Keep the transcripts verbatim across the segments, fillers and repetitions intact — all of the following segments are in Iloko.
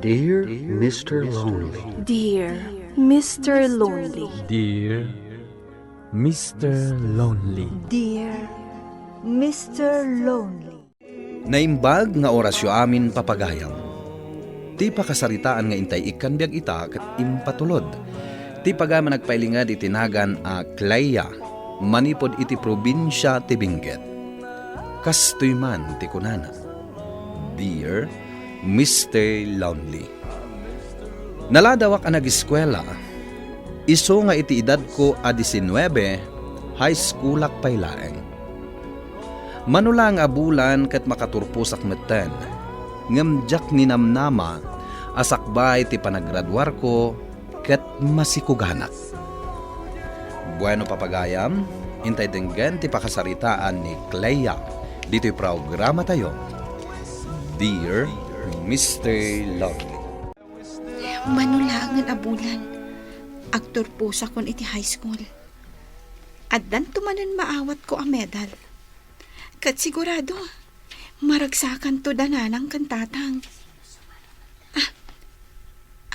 Dear Mister Lonely. Dear Mister Lonely. Dear Mister Lonely. Dear Mister Lonely. Naimbag nga orasyo amin, papagayam. Ti pakasaritaan nga intay ikkan biag ita ket impatulod. Ti pagayam a nagpailinged iti nagan a Clea, manipud iti probinsia ti Benguet. Kastoy man ti kunana, "Dear Mister Lonely." Naladawak a nag-eskuela, isu nga iti edadko a diecinuebe, high schoolak pay laeng. Mano laeng a bulan ket makaturposak metten, ngem diak ninamnama a sakbay ti panagraduarko ket masikuganak. Bueno, papagayam, intay denggen ti pakasaritaan ni Clea ditoy programatayo, Dear Mister Lovely. Mano laengen a bulan, agturposakon iti high school. Addanto manen maawatko a medal. Ket sigurado, maragsakanto da nanang ken tatang. Ah,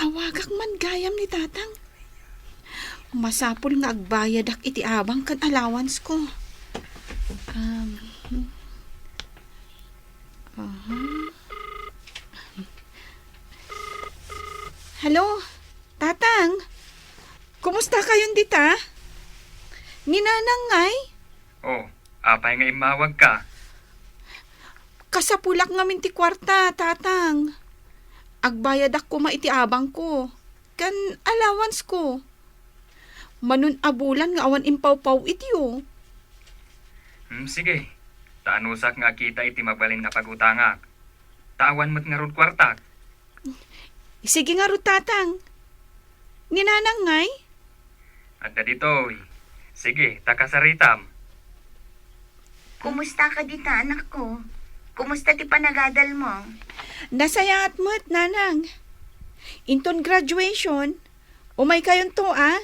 awagak man gayam ni tatang. Masapul nga agbayadak iti abang ken allowance ko. Um, aha. Hello, tatang. Kumusta kayon dita? Ni nanang ngay? Oh, apay nga immawag ka? Kasapulak ngamin ti kuarta, tatang. Agbayadak koma iti abang ko. Ken allowance ko. Manon a bulan nga awan impawpaw-ityo. Hmm, sige. Ta anusak nga akita iti mabalin nga pagutangak. Ta awan met ngarud kuartak. Sige ngarud, tatang. Ni nanang ngay? Adda ditoy. Sige, ta kasaritam. Kumusta ka dita, anak ko? Kumusta ti panagadal mo? Nasayaat met, nanang. Inton graduation, umay kayonto, a?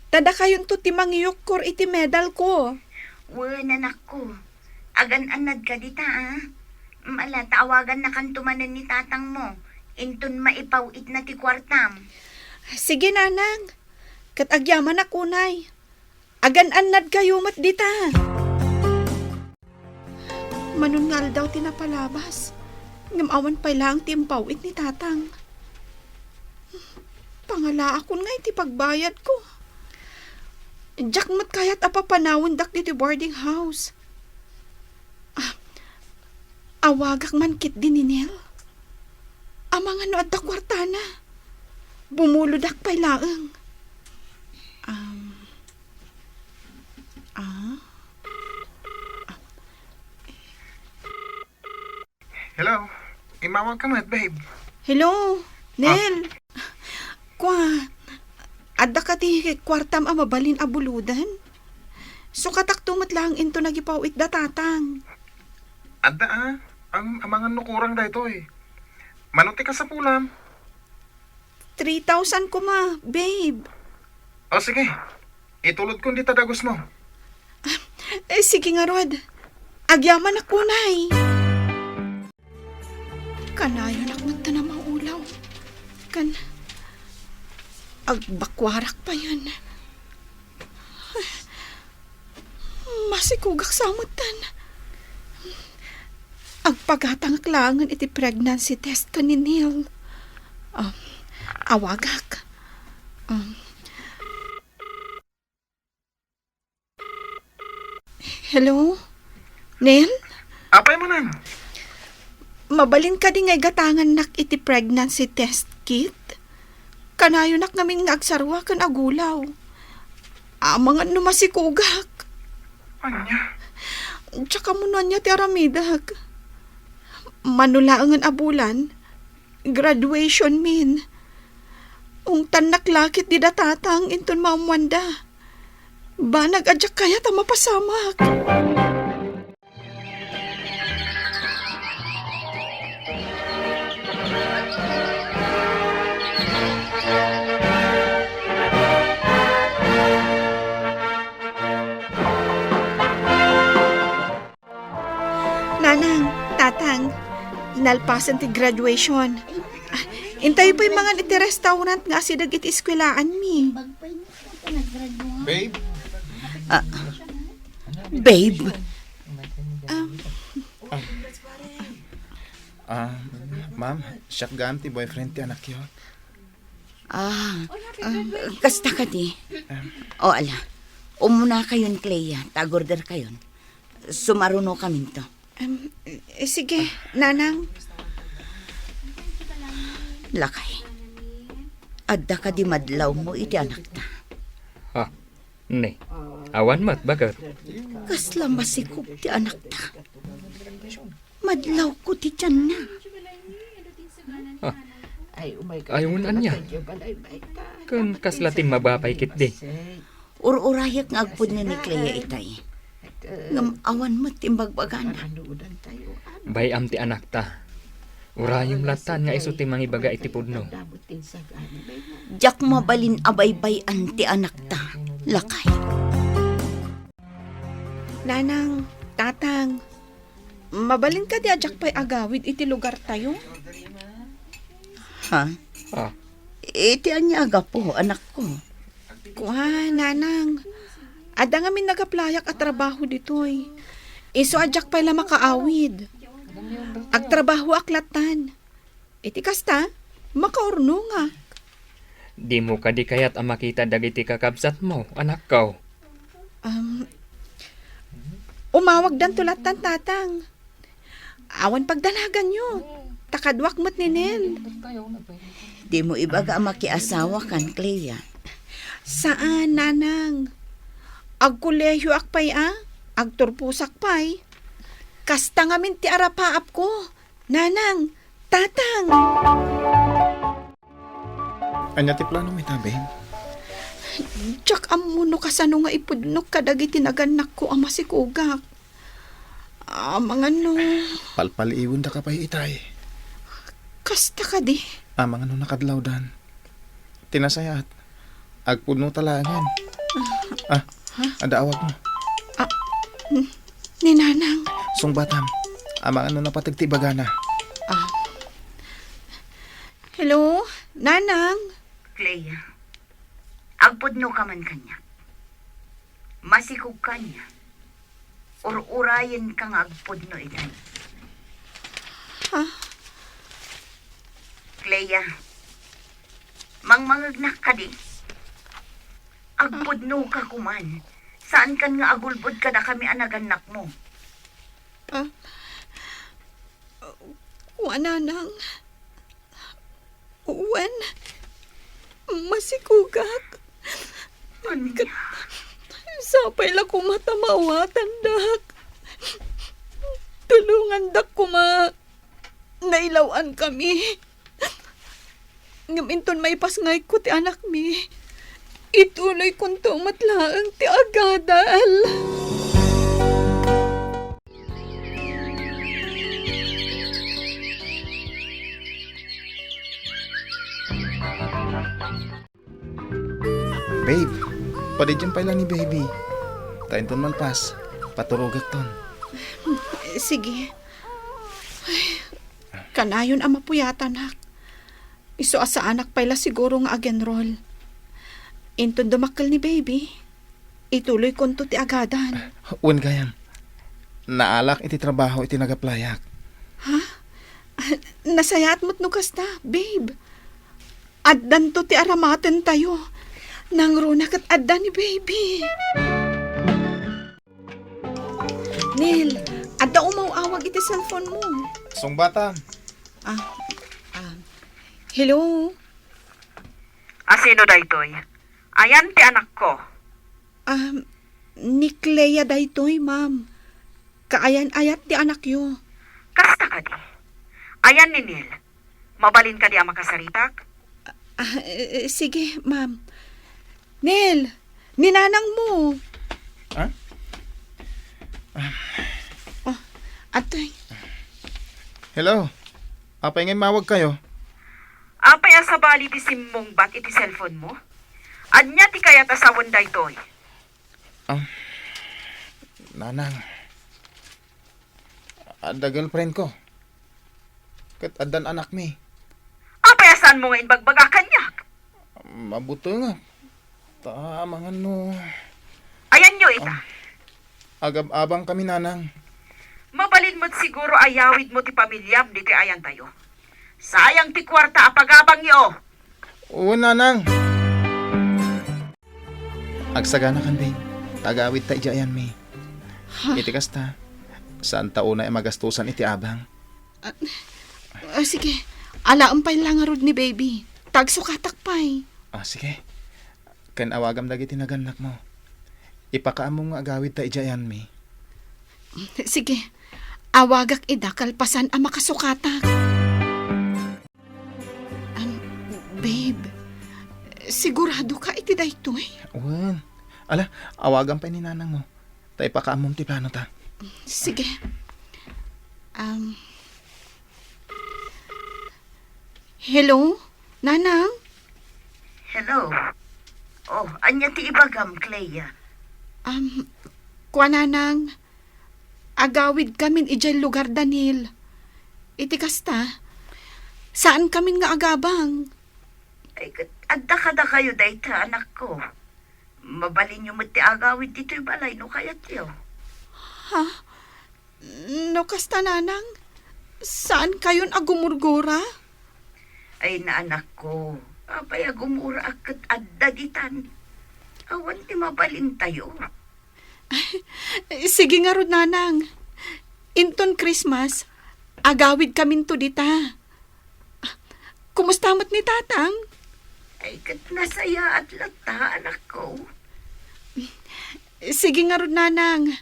Ta dakayonto ti mangiyukkor iti medal ko. Wen, anak ko. Agan-annad ka dita, a? Mala, ta awagannakanto manen ni tatang mo. Inton maipaw-itna ti kuartam. Sige, nanang. Ket agyamanak unay. Agan-annad kayo met dita. Manon nga aldaw ti napalabas, ngem awan pay laeng ti impaw-it ni tatang. Pangalaakon nga iti pagbayad ko. Diak met kayat a papanawendak ditoy boarding house. Ah, awagak man ketdi ni Neil. Amangan no adda kuartana. Bumulodak pay laeng. Um, ah? Hello? Imawag ka met, babe? Hello, Nel. Kua, adda ka ti kuartam a mabalin a buloden? Sukatakto met laeng into nagipaw-it da tatang. Adda, a. Am-, amangan no kurang daytoy. Mano ti kasapulam? Three thousand koma, babe. O, sige. Itulodkon dita dagusmo. Eh, sige ngarud. Agyamanak unay. Kanayonak met ta na maulaw. Kan agbakuarak payen. Masikugak sa metten. Agpagatangak laengen iti pregnancy test ken ni Neil. Um, awagak. Um. Hello? Neil? Apay manen? Mabalin kadi nga igatangannak iti pregnancy test kit? Kanayonak ngamin nga agsarua ken agulaw. Amangan no masikugak. Ania? Diak ammo no ania ti aramidek. Mano laengen a bulan, graduation min. Ungtannak la ketdi da tatang inton maammoanda. Banag a diak kayat a mapasamak. Nanang, tatang, nalpasen ti graduation. Intayo pay mangan iti restaurant nga asideg iti eskwelaanmi. Babe? Ah, babe? Ah, Ah, ma'am, siak gayam ti boyfriend ti anakyo. Ah, ah, kasta kadi? O, ala. Umunakayon, Clea, ta agorderkayon. Sumarunokaminto. Em, eh, sige, Nanang. Lakay. Adda kadi madlawmo iti anakta? Ha? Ne. Awan met, baket. Kasla masikog ti anakta. Madlawko ti tianna. Ah. Ay, wen ania? Ken kasla timmaba pay ketdi? Ur-urayek nga agpudno ni Clea itay. Ngem awan met ti imbagbagana. Bay-am ti anakta. Urayem lattan nga isu ti mangibaga iti pudno. Diak mabalin a baybay-an ti anakta, lakay. Nanang, Tatang, mabalin kadi a diak pay agawid iti lugartayo? Ha? Ah. Iti ania a gapu, anakko? Kua, Nanang. Adda ngamin nagaplayak a trabaho ditoy. Isu a diak pay la makaawid. Agtrabahoak lattan. Iti kasta, makaurnongak. Dimo kadi kayat a makita dagiti kakabsatmo, anakko? Um, umawagdanto lattan, Tatang. Awan pagdanaganyo. Ta kaduak met ni Nel. Dimo ibaga a makiasawakan, Clea. Saan, Nanang. Agkolehiyoak pay a, agturposak pay. Kasta ngamin ti arapaapko. Nanang, Tatang. Ania ti planom ita, babe? Diak ammo no kasano nga ipudnok kadagiti nagannakko a masikogak. Amangan no. Palpaliiwendaka pay itay. Kasta kadi? Amangan no nakadlawdan. Ti nasayaat, agpudnota laengen. Ah, adda awagmo. Ah, n-, ni Nanang. Sungbatam, amangan no napateg ti ibagana. Ah. Hello, Nanang? Clea, agpudnoka man kaniak. Masikogka ania? Ur-urayenka nga agpudno ita. Ha? Clea, mangmangegnak kadi? Agpudnoka koman. Saankan nga agulbod kadakami a nagannakmo. Ah, kua, Nanang. Wen, masikogak. Ket sapay la koma ta maawatandak. Tulongandak koma. Nailaw-ankami. Ngem inton maipasngayko ti anakmi, ituloykonto met laeng ti agadal. Babe, padidiam pay la ni baby. Ta inton malpas, paturogakton. Sige. Ay, kanayon a mapuyatanak. Isu a saanak pay la siguro nga agenrol. Inton dumakkel ni baby, ituloykonto ti agadan. Wen gayam, naalak iti trabaho iti nagaplayak. Ha? Nasayaat met no kasta, babe. Addanto ti aramatentayo. Nangruna ket adda ni baby. Nel, adda umaw-awag iti cellphone mo. Sungbatam. Ah, ah. Hello? Asino daytoy? Ayan ti anakko. Ah, ni Clea daytoy, ma'am. Kaayan-ayat ti anakyo. Kasta kadi? Ayan ni Nel. Mabalin kadi a makasaritak? Ah, eh, eh, sige, ma'am. Nel, ni nanang mo. Ha? Oh, atoy. Hello. Apay nga immawagkayo? Apay a sabali ti simmungbat iti cellphone mo? Ania ti kayat a sawen daytoy? Ah, nanang. Adda girlfriend ko. Ket addan anakmi. mo nga inbagbaga kaniak? Mabutengak. Ta amangan no Ayanyo ita. Agab-abang kami, Nanang. Mabalin met siguro a yawid mo ti pamiliam ditoy ayantayo. Sayang ti kuarta a pagabangyo. Wen, Nanang. Agsaganakan, babe. Agawidta idiay ayanmi. Ha? Iti kasta, saanta unay a magastosan iti abang. Ah, ah, sige. Alaem pay la ngarud ni baby. Ta agsukatak pay. Ah, sige. Ken awagam dagiti nagannakmo. Ipakaammom nga agawidta idiay ayanmi. Sige. Awagak ida kalpasan a makasukatak. Am, babe, sigurado ka iti daytoy? Wen. Ala, awagam pay ni Nanangmo. Ta ipakaammom ti planota. Sige. Um, hello, Nanang? Hello. Oh, ania ti ibagam, Clea? Um, kua, Nanang, agawidkamin idiay lugar da Neil. Iti kasta, saankamin nga agabang. Ay, ket adda kadakayo dayta, anakko. Mabalinyo met ti agawid ditoy balay no kayatyo. Ha? No kasta, Nanang, saankayon a gumurgura? Ay, naanakko, apay a gumuraak ket adda ditan? Awan ti mabalintayo. Sige ngarud, Nanang. Inton Christmas, agawidkaminto dita. Kumusta met ni Tatang? Ay, ket nasayaat latta, anakko. Sige ngarud, Nanang.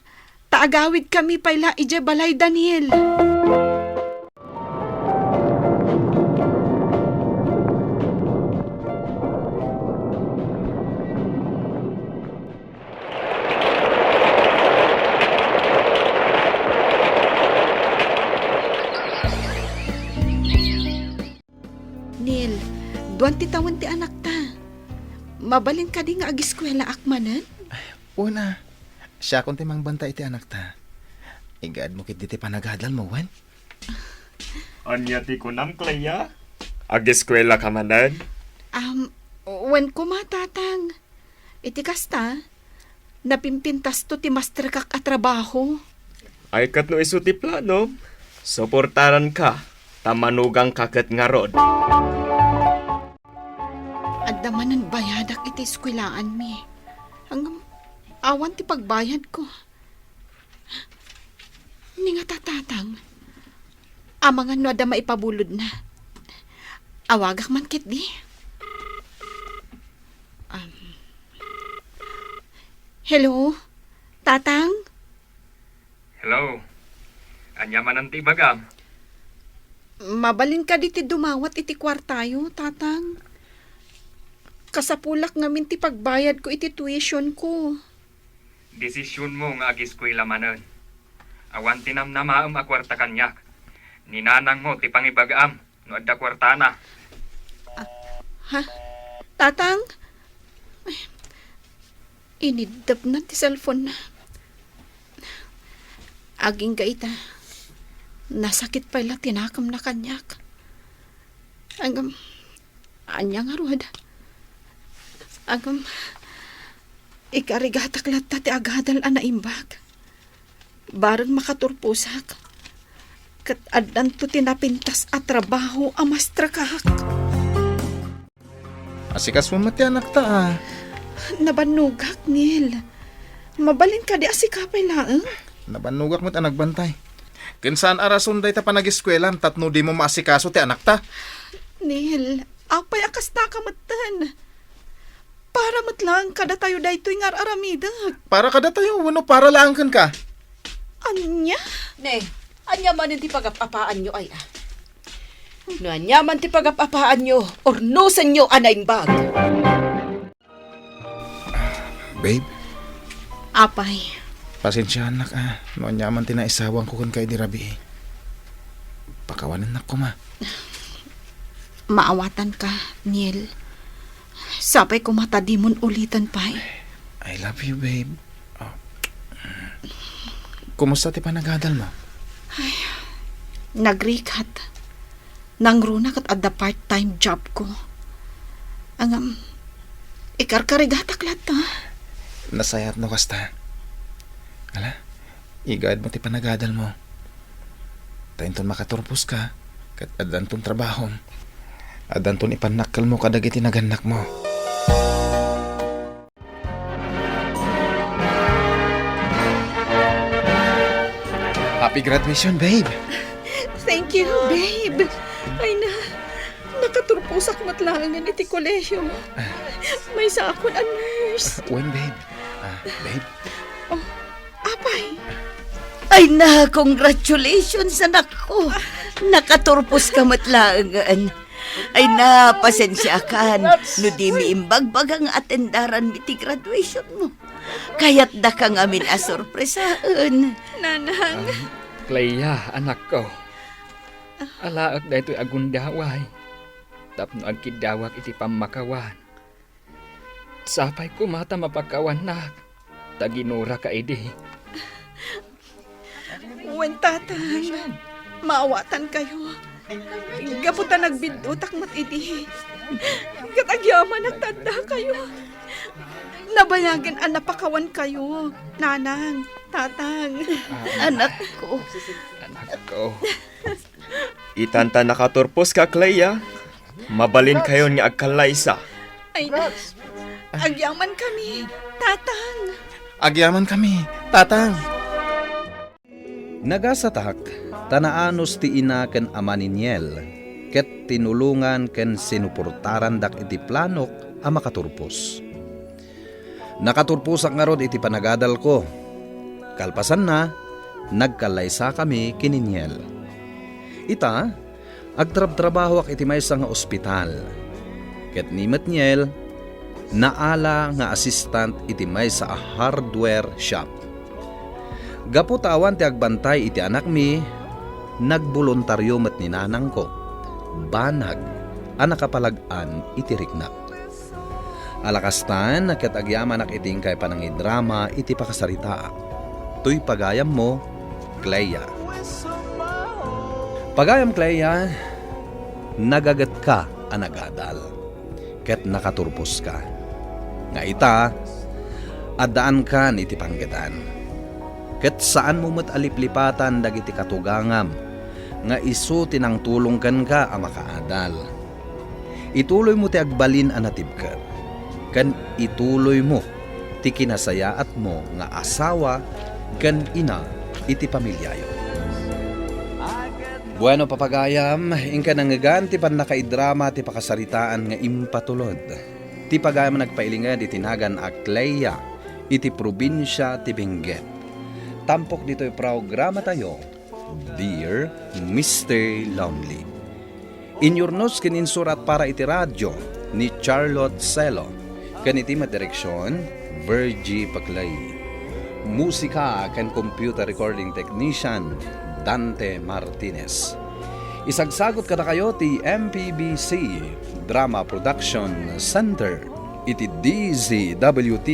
Ta agawidkami pay la idiay balay da Neil. Neil, dua ti tawen ti anakta. Mabalin kadi nga agiskuelaak manen? Wen a, siakon ti mangbantay iti anakta. Igaedmo ketdi ti panagadalmo, wen? Ania ti kunam, Clea? Agiskuelaka manen? Um, wen koma, Tatang. Iti kasta, napimpintasto ti masterkak a trabaho. Ay, ket no isu ti planom, suportaranka, ta manugangka ket ngarud. Adda manen bayadak iti eskuelaanmi. Ngem awan ti pagbayadko. Ni nga ta, Tatang, amangan no adda maipabulodna. Awagak man ketdi. Um, hello, Tatang? Hello. Ania manen ti ibagam? Mabalin kadi ti dumawat iti kuartayo, Tatang? Kasapulak ngamin ti pagbayadko iti tuitionko. Desisionmo nga agiskuela manen. Awan ti namnamaem a kuarta kaniak. Ni nanangmo ti pangibagaam no adda kuartana. Ah, ha? Tatang? Ay, iniddepna ti cellphone-na. Agingga ita, nasakit pay la ti nakemna kaniak. Agam, ania ngarud? Agam, ikarigatak latta ti agadal a naimbag. Bareng makaturposak, ket addanto ti napintas a trabaho a mastrekak. Asikaso met ti anakta, a. Nabannogak, Neil. Mabalin kadi a sika pay laeng? Nabannogak met a nagbantay. Ken saan a rason dayta panagiskuelam tapno dimo maasikaso ti anakta. Neil, apay a kastaka metten? Para met laeng kadatayo daytoy nga ar-aramidek. Para kadatayo wenno para laeng kenka? Ania? Ne, ania manen ti pagap-apaanyo, ay, a? No ania man ti pagap-apaanyo, urnosenyo a naimbag. Babe? Apay. Pasensianak, a, no ania man ti naisawangko kenka idi rabii. Pakawanennak koma. Maawatanka, Neil. Sapay koma ta dimon uliten pay. I love you, babe. Oh. Kumusta ti panagadalmo? Ay, nagrigat. Nangruna ket adda part-time job ko. Ngem, ikarkarigatak latta. Nasayaat no kasta. Ala, igaedmo ti panagadalmo. Ta inton makaturposka, ket addanton trabahom. Addanton ipannakkelmo kadagiti nagannakmo. Happy graduation, babe! Thank you, babe. Ay na, nakaturposak met laengen iti kolehiyo. Maysaakon a nurse. Wen, babe. Ah, babe. Oh, apay. Ay na, congratulations, anakko. Nakaturposka met laengen. Ay na, pasensiakan no dimi imbagbaga nga atendaranmi ti graduationmo. Kayatdaka ngamin a sorpresaen. Nanang. Ah, Clea, anakko. Alaek daytoy a gundaway tapno agkiddawak iti pammakawan. Sapay koma ta mapakawannak, ta ginuraka idi. Wen, Tatang, maawatankayo. Gapu ta nagbiddutak met idi. Ket agyamanak ta addakayo. Nabayagen a napakawankayo, Nanang, Tatang. Anakko. Anakko. Itan ta nakaturposka, Clea. Mabalinkayon nga agkallaysa. Ay, agyamankami, Tatang. Agyamankami, Tatang. Nagasatak, ta naanus ti ina ken ama ni Niel, ket tinulongan ken sinuportarandak iti planok a makaturpos. Nakaturposak ngarud iti panagadalko. Kalpasanna, nagkallaysakami ken ni Niel. Ita, agtrabtrabahoak iti maysa nga ospital. Ket ni met Niel, naala nga assistant iti maysa a hardware shop. Gapu ta awan ti agbantay iti anakmi, nagboluntario met ni nanangko, banag a nakapalag-an iti riknak. Ala kastan, ket agyamanak iti inkay panangidrama iti pakasaritaak. Toy pagayammo, Clea. Pagayam, Clea, nagagetka a nagadal, ket nakaturposka. Nga ita, addaankan iti panggetan. Ket saanmo met a liplipatan dagiti katugangam nga isu ti nangtulong kenka a makaadal. Ituloymo ti agbalin a natibker, ken ituloymo ti kinasayaatmo nga asawa ken ina iti pamiliayo. Bueno, papagayam, inka nangngegan ti pannakaidrama ti pakasaritaan nga impatulod ti pagayam a nagpailinged iti nagan a Clea iti probinsia ti Benguet. Tampok ditoy programatayo, Dear Mister Lonely. Inyurnos ken insurat para iti radio ni Charlotte Celo, ken iti met direksion, Virgie Paclay. Musika ken computer recording technician, Dante Martinez. Isagsagut kadakayo ti M P B C Drama Production Center iti D Z W T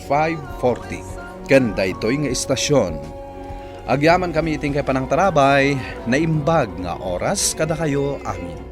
five forty. Ken daytoy nga istasyon, agyamankami iti inkay panangtarabay, naimbag nga oras kadakayo amin.